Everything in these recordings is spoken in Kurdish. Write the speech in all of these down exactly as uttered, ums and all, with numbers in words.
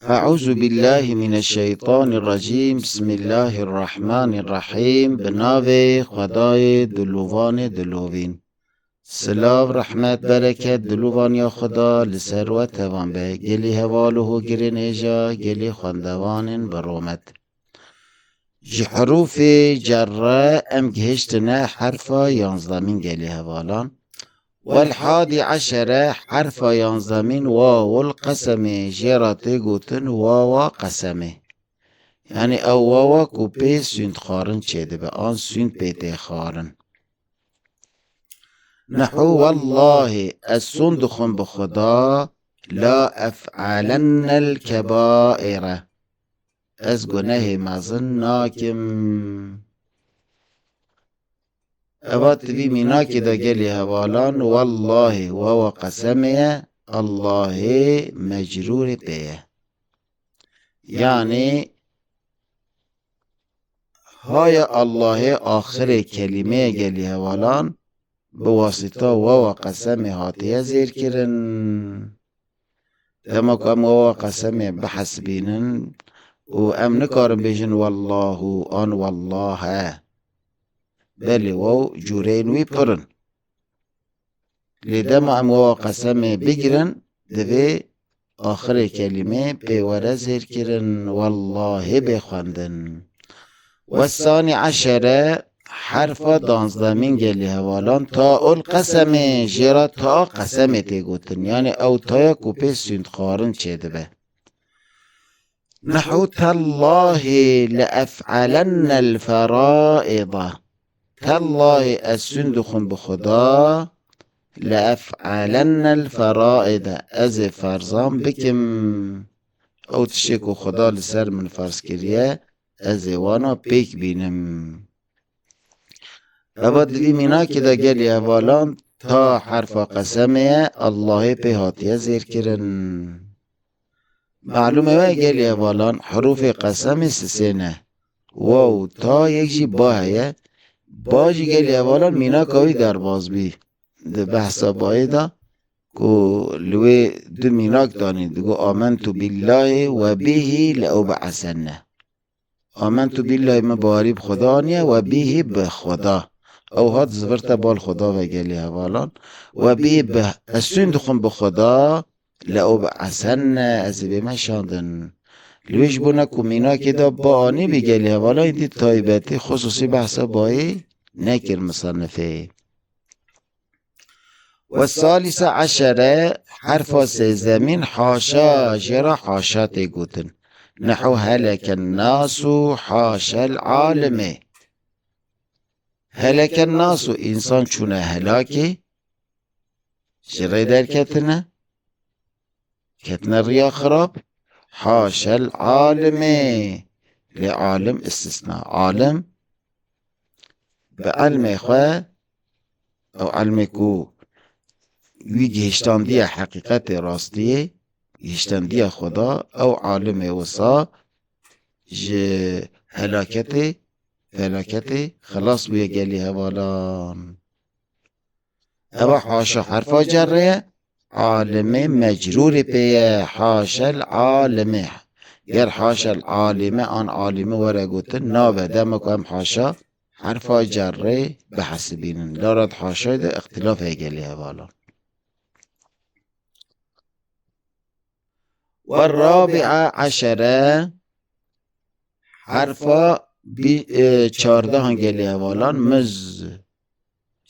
أعوذ بالله من الشيطان الرجيم. بسم الله الرحمن الرحيم. Bi navê Xwedayê dilovan ê dilovîn. Silav, rehmet, bereket, dilovaniya Xweda li ser we tevan be. Gelî heval û hogirên hêja, gelî xwendevanên bi romet. Ji herûfê cerre em gihiştine herfa yanzdemîn gelî hevalan. Wel hadî eşere, herfa yanzdemîn wawul qesemê, jê re tê gotin wawa qesemê. Yanî ew wawa ku pê sûnd xwarin çêdibe, an sûnd pê tê xwarin. Nehu wellahî, ez sûnd dixwim bi Xweda, la ef'alennel kebaîre. Ez gunehê mezin nakim. Eva di vî mînakê de gelî hevalan, wellahî, wawa qesemê ye, Allahê mecrûrê pê ye. Yanî, haya Allahê axirê kelîmeyê gelî hevalan, bi wasîta wawa qesemê hatiye zêrkirin. Dema ku em wawa qesemê bihesibînin û em nikarin bêjin wellahu an wellahe. Belê waw cûreyên wî pir in. Lê dema em wawa qesemê bigirin, divê axirê kelîmê pê were zêrkirin, wellahê bê xwendin. Wesanî eşere, herfa danzdemîn gelî hevalan, taul qesemê, jê re ta qesemê tê gotin. Yanî ew taya ku pê sûndxwarin çêdibe. Nehu tellahî le ef'alennel feraîda. Tellahî ez sûnd dixwim bi Xweda, le ef'alennel feraîda. Ez ê ferzan bikim. Ew tiştê ku Xweda li ser min ferz kiriye, ez ê wana pêk bînim. Eva di vî mînakê de gelî hevalan ta herfa qesemê ye, Allahê pê hatiye zêrkirin. Malûmê we gelî hevalan, herûfê qesemê sisê ne. Waw, ta yek jî ba heye. Ba jî gelî hevalan mînaka wî derbas bî. Di behsa bayê de ku li wê du mînak danî, digo amentu billahî we bîhî le ew bi esenne. Amentu billahî, min bawerî bi Xweda aniye, we bîhî, bi Xweda. Ew hat zivirte bal Xweda ve gelî hevalan. We bîhî, bi, ez sûnd dixwim bi Xweda, le ew bi esenne, ez ê bê meşandin. Li wê ji bo ne ku mînakê de ba anî bî gelî hevalan, îdî taybetî, xususî behsa bayê nekir misanifê. Ve salîsa eşere, herfa sêzdemîn, haşa, jê re haşa tê gotin. Nehu heleken nasu haşel alime. Heleken nasu, însan çûne helakê, ji rê derketine, ketine riya xirab, haşel alime. Lê alim istisna. Alim bi ilmê xwe, ew ilmê ku wî gihiştandiye heqîqetê, rastiyê, gihiştandiye Xweda, ew alimê wisa ji helaketê, felaketê xilas bûye gelî hevalan. Eva haşa herfa cerre ye, alimê mecrûrê pê ye, haşel alime. Ger haşel alime an alime were gotin, nabe, dema ku em haşa herfa cerre bihesibînin. Lara di haşayê de îxtilaf heye gelî hevalan. Ve rabi'a eşere, herfa bî-, e, çardehan gelî hevalan, miz.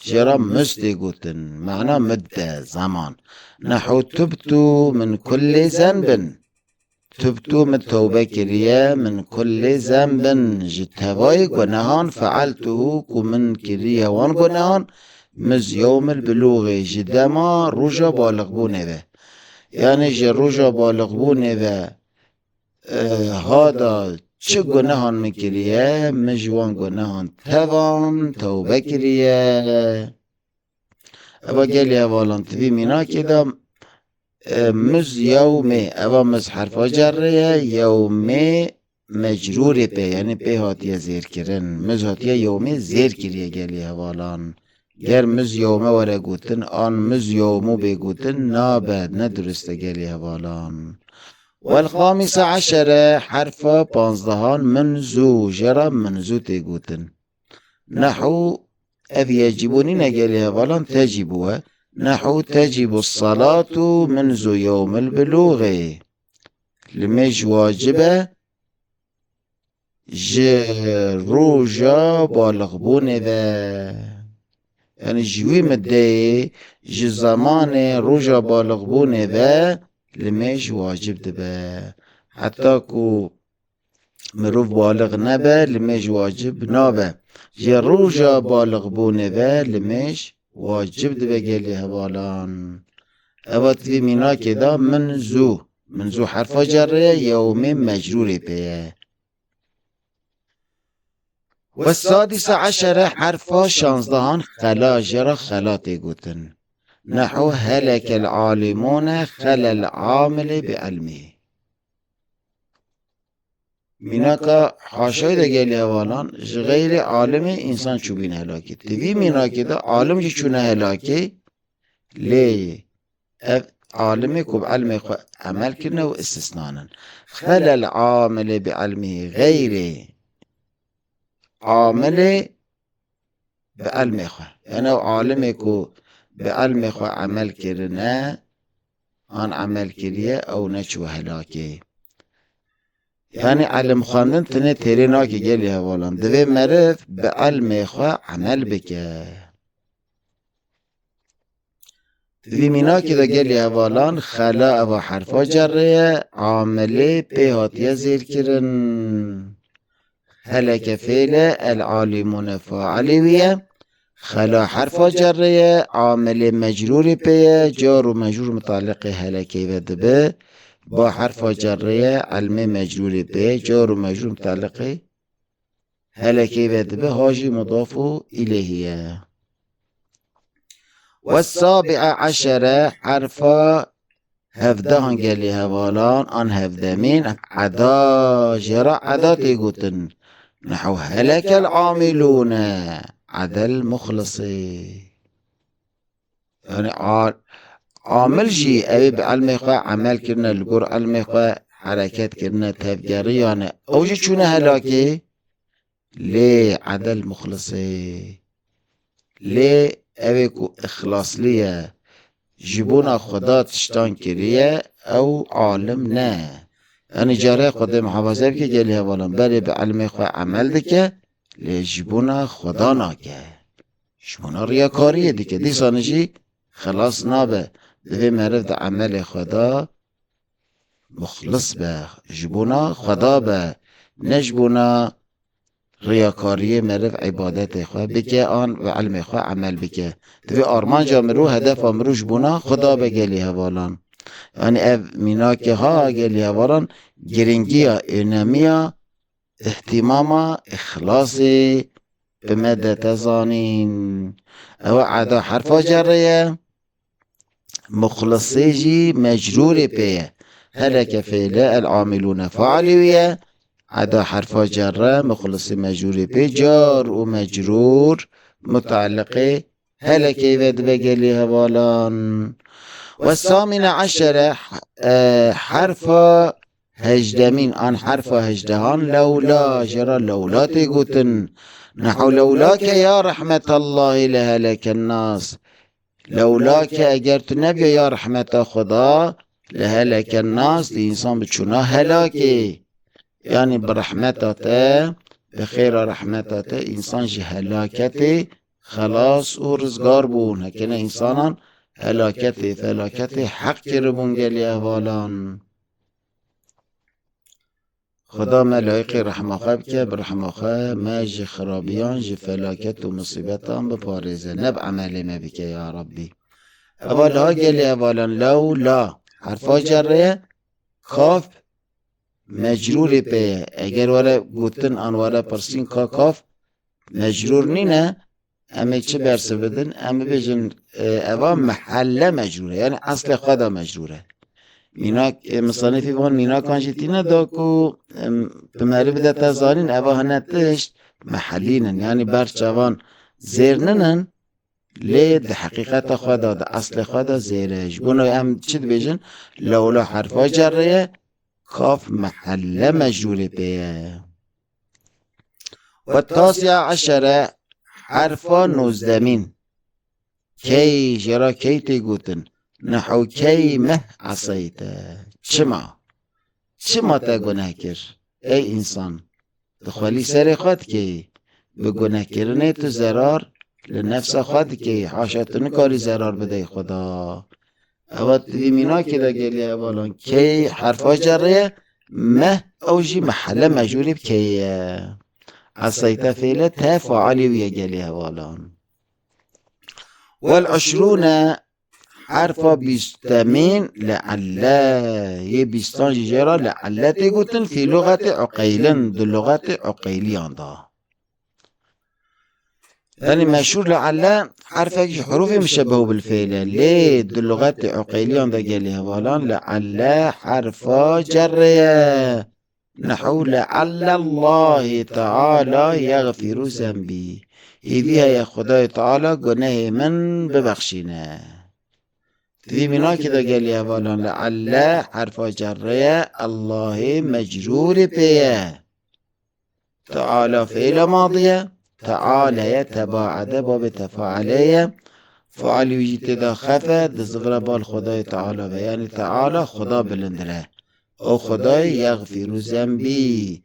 Jê re miz tê gotin, mana midde, zeman. Nehu tubtu min kullê zenbin. Tubtu, min tewbe kiriye, min kullê zenbin, ji tevayê gunehan, fealtuhu, ku min kiriye wan gunehan, miz yewmil bilûgê, ji dema roja balixbûnê ve. Yanî ji roja balixbûnê ve, e, hada çi gunehan min kiriye, min ji wan gunehan tevan tewbe kiriye. Eva gelî hevalan, di vî mînakê de, e, miz yewmê, eva miz herfa cerre ye, yewmê mecrûrê pê, yanî pê hatiye zêrkirin. Miz hatiye yewmê zêr kiriye gelî hevalan. Ger miz yewme were gotin, an miz yewmû bê gotin, nabe, ne durist e gelî hevalan. Wal xamîse eşere, herfa panzdehan, min zû, jê re min zû tê gotin. Nehû, ev yecîbû nîne gelê hevalan, tecîbû e. Nehû tecîbû salatu min zû yewmil bilûxê. Limêj wacib e ji roja balixbûnê ve. Yanî ji wî middeyê, ji zemanê roja balixbûnê ve limêj wacib dibe. Heta ku mirov balix nebe, limêj wacib nabe. Ji roja balixbûnê ve limêj wacib dibe gelê hevalan. Eva di vî mînakê de min zû. Min zû herfa cerre ye, yewmê mecrûrê pê ye. Ve sadîse eşere, herfa şanzdehan, xela, jê re xela tê gotin. Nehû helekel alimûne xelel amilê bi ilmî. Mînaka haşayê de gelê hevalan, ji xeyrê alimê însan çûbîne helakê. Di vî mînakê de alim jî çûne helakê, lê ev alimê ku bi ilmê xwe emel kirine û istisnan in. Xelel amilê bi ilmî, xeyrê amilê bi ilmê xwe. Yanî ew alimê ku bi ilmê xwe emel kirine, an emel kiriye, ew neçû helakê. Yanî ilim xwendin tenê têrê nake gelê hevalan. Divê meriv bi ilmê xwe emel bike. Di vî mînakê de gelê hevalan xela eva herfa cerre ye, amilê pê hatiye zêrkirin. Heleke fêl e, el alimûne failê wî ye. Xela herfa cerre ye, amilê mecrûrê pê ye, car û mecrûr mutaliqê helekê ve dibe. Ba herfa cerre ye, ilmê mecrûrê pê ye, car û mecrûr mutaliqê helekê ve dibe, ha jî mudaf û îleyhî ye. Ve sabi'a eşere, herfa hevdehan gelê hevalan, an hevdemîn, eda, jê re eda tê gotin. Nehu helekel amilûne, edel muxlisî. Yanî a-, amil jî ew ê bi ilmê xwe emel kirine, li gor ilmê xwe hereket kirine, tevgeriyane. Ew jî çûne helakê. Lê edel muxlisê. Lê ew ê ku ixlaslî ye, ji bona Xweda tiştan kiriye, ew alim ne. Yanî carê Xwedê muhafaze bike gelê hevalan. Belê bi ilmê xwe emel dike, lê ji bona Xweda nake. Ji bona riyakariyê dike. Dîsan jî xilas nabe. Divê meriv di emelê xwe de muxlis be. Ji bona Xweda be. Ne ji bona riyakariyê meriv îbadetê xwe bike an bi ilmê xwe emel bike. Divê armanca mirov, hedefa mirov ji bona Xweda be gelê hevalan. Yanî ev mînakê ha gelê hevalan, giringiya, önemiya, îhtîmama îxlasê bi me de te zanîn. Ew eda herfa cerre ye. Muxlisê jî mecrûrê pê ye. Heleke fêle el amilûne failî wî ye. Eda herfa cerre, muxlisê mecrûrê pê, car û mecrûr mutaliqê helekê ve dibe gelê hevalan. Ve samîne eşere, e, herfa hejdemîn an herfa hejdehan lewla, jê re lewla tê gotin. Nehu lewlake ya rehmetallahî leheleken nas. Lewlake eger tu nebiya ya rehmeta Xweda, leheleken nas, di însan biçûna helakê. Yanî bi rehmeta te, bi xêra rehmeta te, însan ji helaketê xelas û rizgar bûn. Heke ne însanan helaketê, felaketê heq kiribûn gelê hevalan. Xweda me layiqê rehma xwe bike, bi rehma xwe me ji xirabiyan, ji felaket û musîbetan biparêze. Ne bi emelê me bike ya Rabbî. Eva la gelê hevalan, lew la herfa cerre ye, kaf mecrûrê pê ye. Eger were gotin an were pirsîn ka kaf mecrûr nîne, em ê çi bersiv bidin? Em bibêjin, e, eva mehelle mecrûr e. Yanî eslê xwe de mecrûr e. Mînak, e, misanîfî van mînakan jî tîne da ku, em, bi merî bide te zanîn, eva hine tişt mehellî nin. Yanî ber çavan zêr ninin, lê di heqîqeta xwe de, di eslê xwe de zêr e. Ji bo wê em çi dibêjin? Lewla herfa cerre ye, kaf mehelle mecrûrê pê ye. Ve tasi'a eşere herfa nozdemîn. Key jê ra key tê gotin. Nehu key meh eseyte. Çima? Çima te guneh kir? Ey însan, tu xwelî serê xwe dikeyî. Bi gunehkirinê tu zerar li nefsa xwe dikeyî. Haşa tu nikarî zerar bidey Xweda. Ewa di vî mînakê de gelî hevalan key herfa cerê ye, meh ew jî mehelle mecûrê bi keyê ye. Eseyte fêle te failê wî ye gelî hevalan. Wel eşrûne herfa bîstemîn li elle. Yê bîstan jî jê re li elle tê gotin fî luxetê uqeylin, di luxetê uqeyliyan de. Yanî meşhûr li elle herfek ji hurûfê muşebbehû bil fêl e. Lê di luxetê uqeyliyan de gelî hevalan li elle herfa cerê ye. Nehu leallallahî teala yexfîru zembî. Hêvî heye Xwedayê Teala gunehê min bibexşîne. Di vî mînakê de gelî hevalan li elle herfa cerre ye, Allahê mecrûrê pê ye. Teala fêle madiye, tealeye, tebaede, babê tefaele ye. Failî wî jî tê de xefe, di zivira bal Xwedayê Teala ve. Yanî Teala Xweda bilindire. O Xwedayê yexfîru zembî,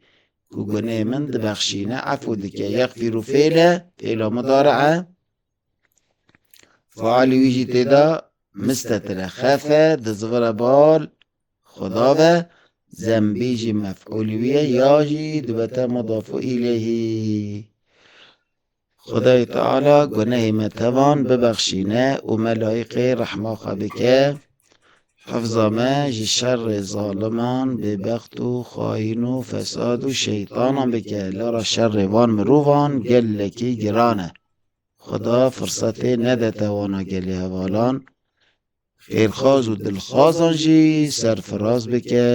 ku gunê min dibexşîne, efû dike. Yexfîru fêle, fêla mudare e. Failî wî jî tê de mistetire. Xefe, di zivira bal Xweda ve, zembî jî mef'ûlî wî ye, ya jî dibete mudafu îleyhî. Xwedayê Teala gunehê me tevan bibexşîne û me layîqê rehma xwe bike. Hifza me ji şerê zaliman, bêbext û xayîn û fesad û şeytanan bike. Lera şerê van mirovan gelekî giran e. Xweda firsetê nedete wana gelî hevalan. Xêrxwaz û dilxwazan jî serfiraz bike.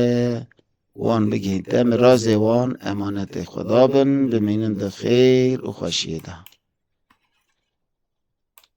Wan bigihîte mirazê wan, emanetê Xweda bin, bimînin di xêr û xweşiyê de.